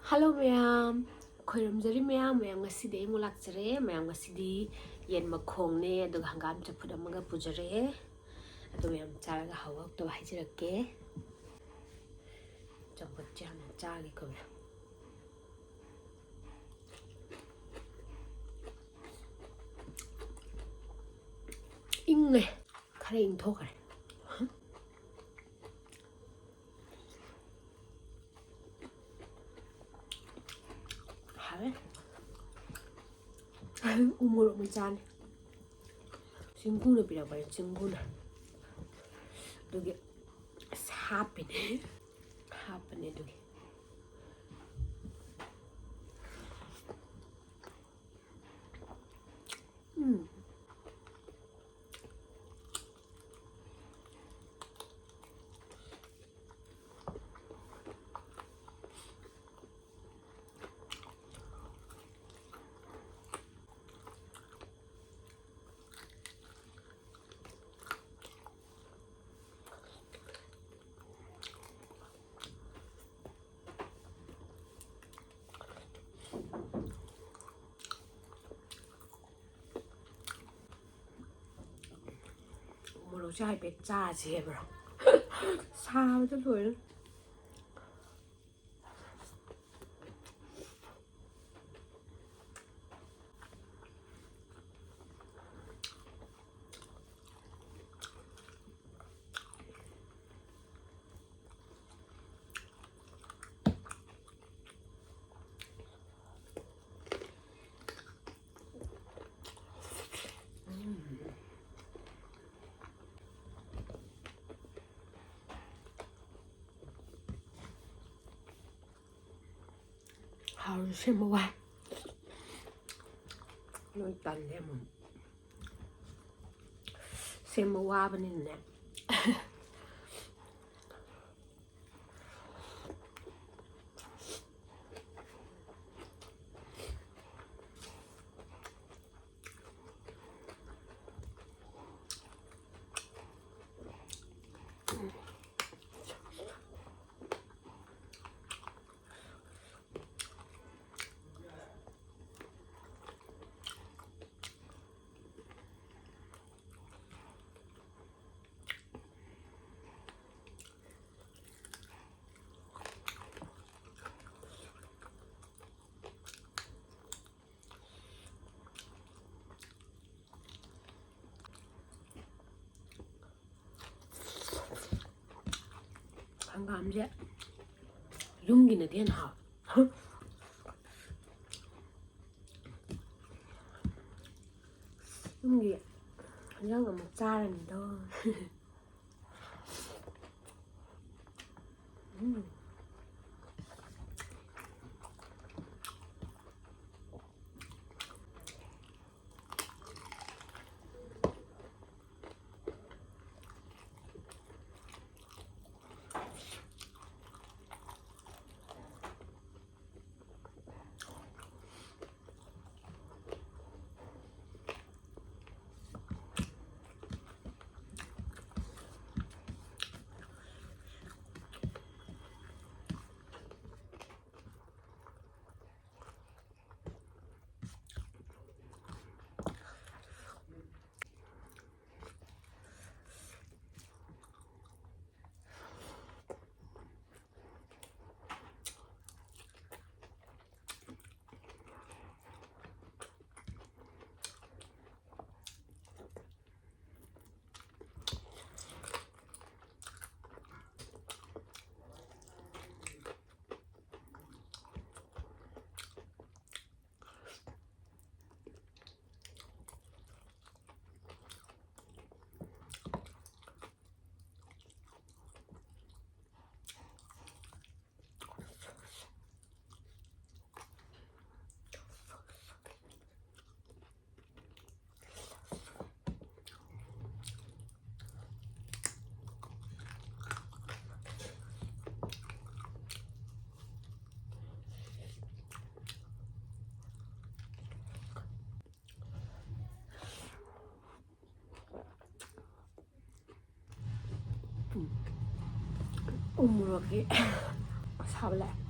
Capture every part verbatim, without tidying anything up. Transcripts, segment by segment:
Hello ꯃꯌꯥꯝ, ꯈꯣꯏꯔꯝꯖꯔꯤ ꯃꯌꯥꯝ꯫ ꯃꯌꯥꯝ, ꯉꯁꯤꯗꯤ ꯑꯩ ꯑꯃꯨꯛ ꯂꯥꯛꯆꯔꯦ꯫ ꯃꯌꯥꯝ, ꯉꯁꯤꯗꯤ ꯌꯦꯟ ꯃꯈꯣꯡꯅꯦ, ꯑꯗꯨꯒ ꯍꯪꯒꯥꯝ ꯆꯝꯐꯨꯠ ꯑꯃꯒ ꯄꯨꯖꯔꯦ꯫ ꯑꯗꯨ ꯃꯌꯥꯝ ꯆꯥꯔꯒ ꯍꯥꯎ ꯍꯥꯎꯇꯕ ꯍꯥꯏꯖꯔꯛꯀꯦ꯫ ꯆꯝꯐꯨꯠꯁꯦ ꯍꯥꯟꯅ ꯆꯥꯒꯦꯀꯣ ꯃꯌꯥꯝ꯫ ꯏꯪꯉꯦ, ꯈꯔ ꯏꯪꯊꯣꯛꯈ꯭ꯔꯦ꯫ ꯍꯥꯎꯋꯦ꯫ ꯎ ꯃꯣꯔꯣꯛ ꯃꯆꯥꯅꯤ꯫ ꯆꯤꯡꯒꯨꯅ ꯄꯤꯔꯛꯄꯅꯦ, ꯆꯤꯡꯒꯨꯅ꯫ ꯑꯗꯨꯒꯤ ꯑꯁ ꯍꯥꯞꯄꯤꯅꯦ꯫ ꯍꯥꯞꯄꯅꯦ ꯑꯗꯨꯒꯤ꯫ ꯎꯝ꯫ ꯃꯣꯔꯣꯛꯁꯦ ꯍꯥꯏꯐꯦꯠ ꯆꯥꯁꯦꯕ꯭ꯔꯣ? ꯁꯥꯕꯗ ꯂꯣꯏꯔꯦ꯫ ꯍꯥꯎꯔꯁꯨ ꯁꯦꯝꯕ ꯋꯥꯏ꯫ ꯂꯣꯏ ꯇꯜꯂꯦ ꯑꯃꯨꯛ꯫ ꯁꯦꯝꯕ ꯋꯥꯕꯅꯤꯅꯅꯦ꯫ ꯍꯪꯒꯥꯝꯁꯦ ꯌꯨꯝꯒꯤꯅꯗꯤ ꯍꯦꯟꯅ ꯍꯥꯎꯋꯦ꯫ ꯌꯨꯝꯒꯤ ꯍꯤꯟꯖꯥꯡ ꯑꯃꯨꯛ ꯆꯥꯔꯅꯤꯗꯣ꯫ ꯎꯝ꯫ ꯎ ꯃꯣꯔꯣꯛꯀꯤ ꯑꯁꯥꯕ ꯂꯥꯛꯑꯦ꯫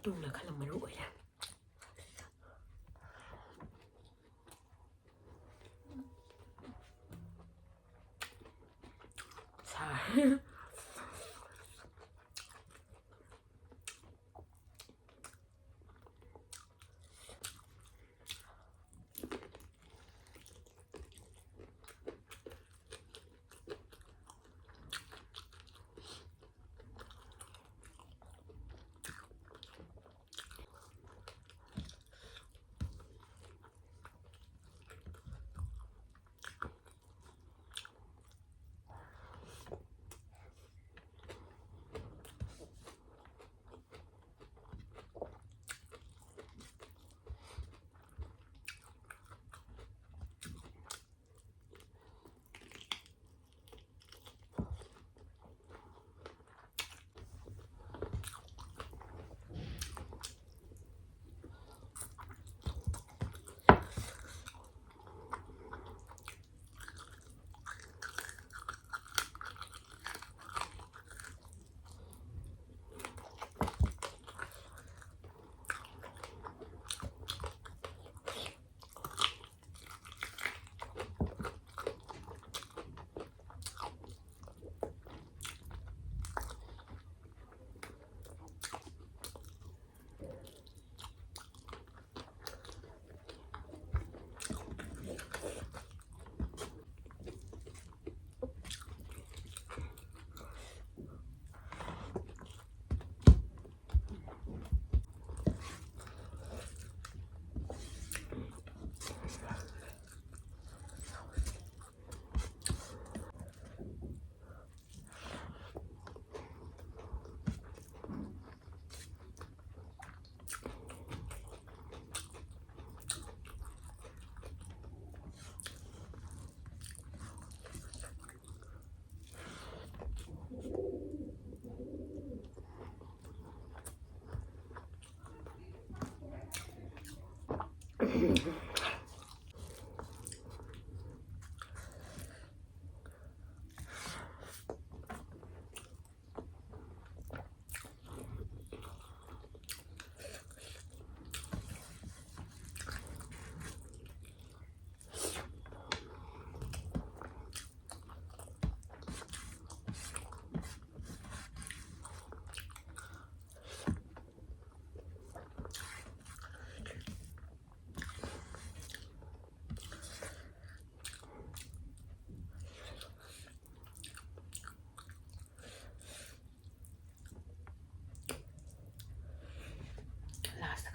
ꯂꯨꯅ ꯈꯜꯂ ꯃꯔꯨ ꯑꯣꯏꯔꯦ꯫ ꯁꯥꯔꯦ꯫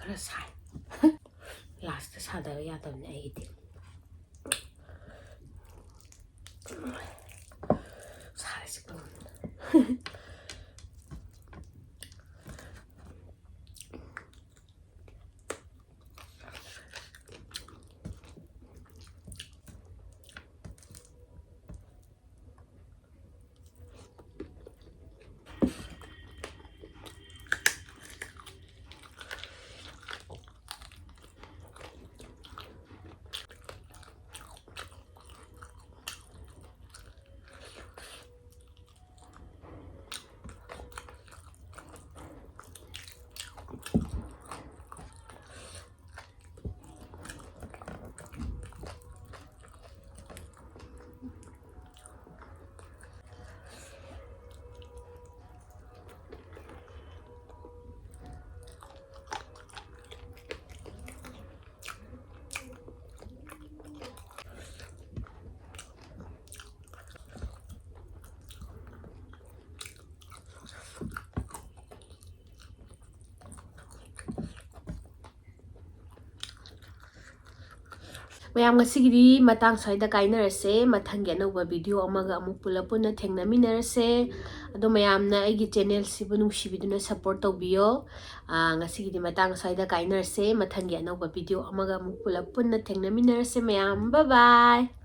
ꯈꯔ ꯁꯥꯏ꯫ ꯂꯥꯁꯇ ꯁꯥꯗꯕ ꯌꯥꯗꯕꯅꯦ ꯑꯩꯒꯤꯗꯤ꯫ ꯁꯥꯔꯤꯁꯦ ꯀꯩꯅꯣ꯫ ꯃꯌꯥꯝ, ꯉꯁꯤꯒꯤꯗꯤ ꯃꯇꯥꯡ ꯁ꯭ꯋꯥꯏꯗ ꯀꯥꯏꯅꯔꯁꯦ꯫ ꯃꯊꯪꯒꯤ ꯑꯅꯧꯕ video ꯑꯃꯒ ꯑꯃꯨꯛ ꯄꯨꯂꯞ ꯄꯨꯟꯅ ꯊꯦꯡꯅꯃꯤꯟꯅꯔꯁꯦ꯫ ꯑꯗꯣ ꯃꯌꯥꯝꯅ ꯑꯩꯒꯤ channelꯁꯤꯕꯨ ꯅꯨꯡꯁꯤꯕꯤꯗꯨꯅ support ꯇꯧꯕꯤꯌꯣ꯫ ꯑꯥ, ꯉꯁꯤꯒꯤꯗꯤ ꯃꯇꯥꯡ ꯁ꯭ꯋꯥꯏꯗ ꯀꯥꯏꯅꯔꯁꯦ꯫ ꯃꯊꯪꯒꯤ ꯑꯅꯧꯕ video ꯑꯃꯒ ꯑꯃꯨꯛ ꯄꯨꯂꯞ ꯄꯨꯟꯅ ꯊꯦꯡꯅꯃꯤꯟꯅꯔꯁꯦ ꯃꯌꯥꯝ꯫ Bye bye꯫